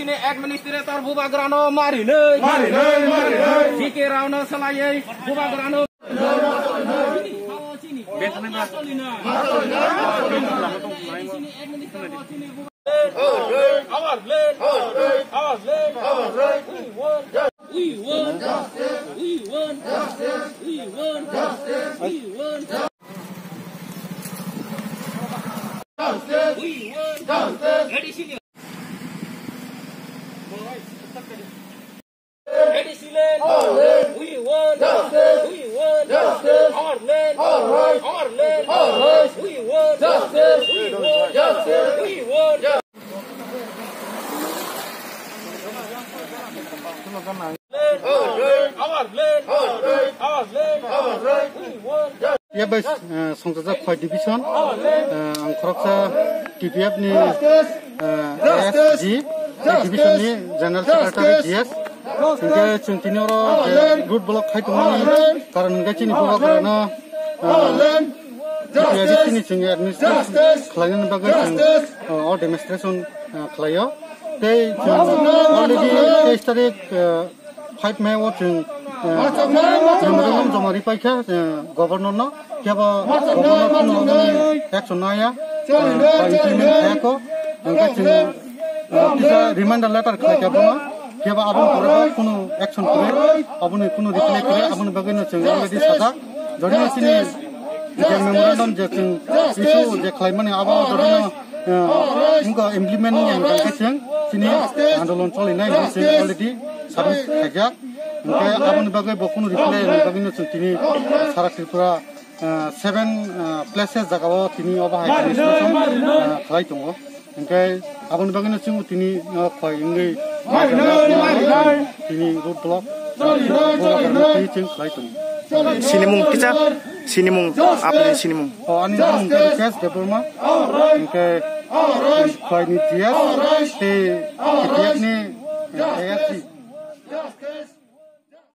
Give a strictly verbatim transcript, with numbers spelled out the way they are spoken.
Chini administrator bubagrano marinai. Marinai, marinai. G K Rao no salaiwi bubagrano. Our land, our land, our land. We want, we want, we want, we want, we want. We want justice. Additional. Our land. We want justice. We want justice. Our land. Our land. Our land. Our land. We want justice. We want justice. We want justice. Our land, our land, our land, we want. Ya bai, eh, songchajak Khwai division, eh, ang khoroksa T P F ni, eh, S G, eh, division ni general secretary G S. Hingke chwng tini oro je road block khai tongmani karon hingke chini bubagrano, eh, T P F ni chini administration khlainani bagwi chwng, eh, o demonstration, eh, khlaio. Tei chwng already teis tarik, eh, five May o chwng, eh, memorandum joma ri paikha, eh, governor no, kebo governor no action naya, eh, implement khayakho, hingke chwng, eh, kisa reminder letter khlaikha bono, kebo aboni pore bo kunu action kwrwi, aboni kunu reply kwrwi, aboni bagwi no chwng already sajak, jodi no chini je memorandum je chwng issue je khlaimani abo jodi no, eh, wngkha implement wngya hingkha khe chwng chini andolon cholinai hinwi chwng already submit khaijak. Hingkhe aboni bagwi bo kunu reply ni bagwi no chwng tini sara Tripura, eh, seven, eh, places jagao tini obo hai demonstration, eh, khlai tongo. Hingkhe aboni bagwi no chwng tini, eh, khoi wngwi tini road block, tini chwng khlai tongo. Sinimung kisa, sinimung, apni sinimung. O, ani mung khe Rupesh Debbarma, hingke Khwai ni G S, tei T P F ni A S G.